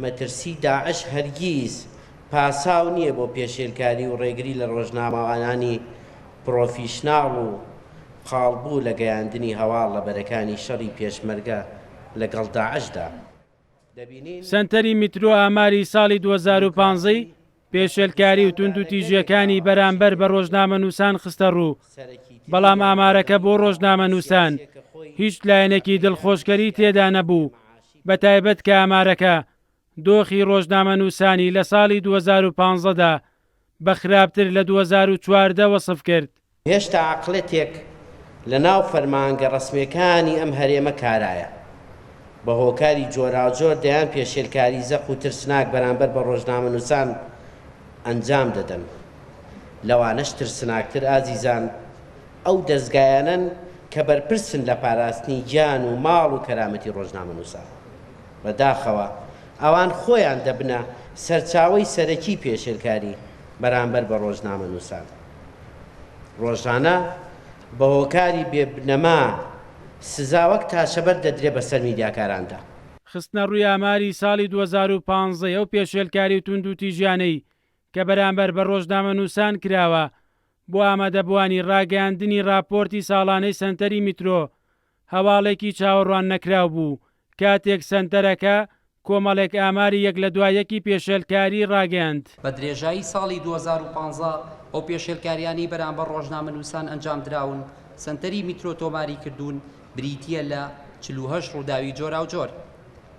مەترسی داعش هەرگیز پاساو نییە بۆ پێشێلکاری و ڕێگری لە ڕۆژنامەوانانی پڕۆفیشناڵ و قاڵبوو لە گەیاندنی هەواڵ لە بەرەکانی شەڕی پێشمەرگە لەگەڵ داعشدا. دەبینین. سەنتەری میترۆ ئاماری ساڵی 2015 ی پێشێلکاری و توندوتیژییەکانی بەرامبەر بە ڕۆژنامەنووسان خستەڕوو، بەڵام ئامارەکە بۆ ڕۆژنامەنووسان هیچ لایەنێکی دڵخۆشکەری تێدا نەبوو، بەتایبەت کە ئامارەکە دۆخی ڕۆژنامەنووسانی لە ساڵی 2015 دا بە خراپتر لە 2014 وەسف کرد. هێشتا عەقڵێتێک لە ناو فەرمانگە ڕەسمیەکانی ئەم هەرێمە کارایە. بە هۆکاری جۆراوجۆر دەیان پێشێلکاری زەق و ترسناک بەرامبەر بە ڕۆژنامەنووسان ئەنجام دەدەن. لەوانەش ترسناکتر ئازیزان ئەو دەزگایانەن کە بەرپرسن لە پاراستنی گیان و ماڵ و کەرامەتی ڕۆژنامەنووسان. بە داخەوە ئەوان خۆیان دەبنە سەرچاوەی سەرەکی پێشێلکاری بەرامبەر بە ڕۆژنامەنووسان. ڕۆژانە بە هۆکاری بێ بنەما سزا وەک تاشەبەرد دەدرێ بەسەر میدیاکاراندا. خستنەڕووی ئاماری ساڵی 2015 ی ئەو پێشێلکاری و توندوتیژیانەی کە بەرامبەر بە ڕۆژنامەنووسان کراوە بۆ ئامادەبووانی ڕاگەیاندنی ڕاپۆرتی ساڵانەی سەنتەری میترۆ هەواڵێکی چاوەڕواننەکراو بوو کاتێک سەنتەرەکە کۆمەڵێک ئاماری یەک لە دوا یەکی پێشێلکاری ڕاگەیاند. بە درێژایی ساڵی 2015 ئەو پێشێلکاریانەی بەرامبەر ڕۆژنامەنووسان ئەنجامدراون، سەنتەری میترۆ تۆماری کردوون، بریتییە لە 48 ڕووداوی جۆراوجۆر.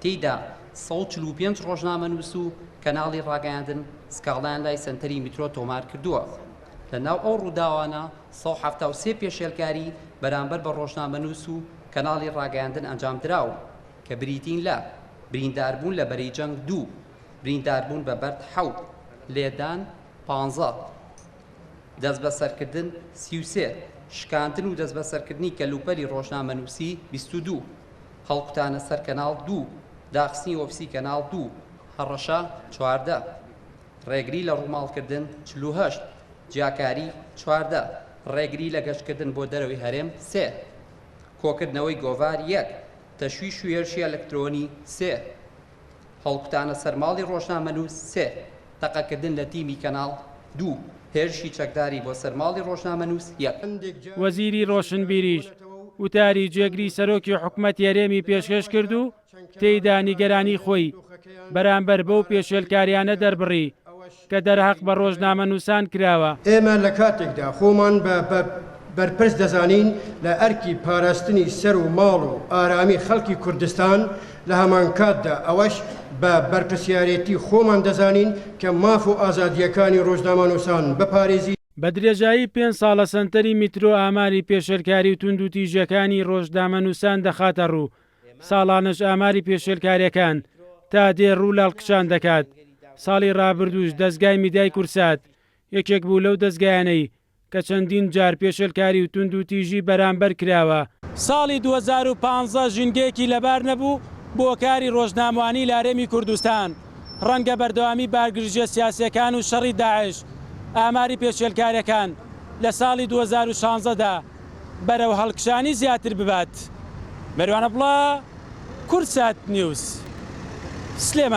تێیدا 145 ڕۆژنامەنووس و کەناڵی ڕاگەیاندن سکاڵایان لای سەنتەری میترۆ تۆمار کردووە. لە ناو ئەو ڕووداوانە 173 پێشێلکاری بەرامبەر بە ڕۆژنامەنووس و کەناڵی ڕاگەیاندن ئەنجامدراون کە بریتین لە، برینداربوون لە بەرەی جەنگ دوو، برینداربوون بە بەرد حەوت، لێدان پانزە، دەستبەسەرکردن 33، شکاندن و دەستبەسەرکردنی کەلوپەلی ڕۆژنامەنووسی 22، هەڵکوتانە سەر کەناڵ دوو، داخستنی ئۆفیسی کەناڵ دوو، هەڕەشە 14، ڕێگری لە ڕووماڵکردن 48، جیاکاری 14، ڕێگری لە گەشتکردن بۆ دەرەوەی هەرێم سێ، کۆکردنەوەی گۆڤار یەک، تەشویش و هێرشی ئەلکترۆنی سێ، هەڵکوتانە سەر ماڵی ڕۆژنامەنووس سێ، تەقەکردن لە تیمی کەناڵ دوو، هێرشی چەکداری بۆ سەر ماڵی ڕۆژنامەنووس یەک. وەزیری ڕۆشنبیریش وتاری جێگری سەرۆکی حکومەتی هەرێمی پێشکەش کرد و تێیدا نیگەرانی خۆی بەرامبەر بەو پێشێلکاریانە دەربڕی کە دەرهەق بە ڕۆژنامەنووسان کراوە. ئێمە لە کاتێکدا خۆمان بە بەرپرس دەزانین لە ئەرکی پاراستنی سەر و ماڵ و ئارامی خەڵکی کوردستان، لە هەمانکاتدا ئەوەش بە بەرپرسیارێتی خۆمان دەزانین کە ماف و ئازادییەکانی ڕۆژنامەنووسان بپارێزین. بە درێژایی پێنج ساڵە سەنتەری میترۆ ئاماری پێشێلکاری و توندوتیژییەکانی ڕۆژنامەنووسان دەخاتەڕوو، ساڵانەش ئاماری پێشێلکارییەکان تا دێ ڕوو لە هەڵکشان دەکات، ساڵی ڕابردووش دەزگای میدیای کوردسات یەکێک بوو لەو دەزگایانەی کە چەندین جار پێشێلکاری و توندوتیژی بەرامبەر کراوە. ساڵی 2015 ژینگەیەکی لەبار نەبوو بۆ کاری ڕۆژنامەوانی لە هەرێمی کوردستان، ڕەنگە بەردەوامی بارگرژییە سیاسییەکان و شەڕی داعش ئاماری پێشێلکارییەکان لە ساڵی 2016 دا بەرەو هەڵکشانی زیاتر ببات. مەروان عەبدوڵا، کوردسات نیوز، سلێمانی.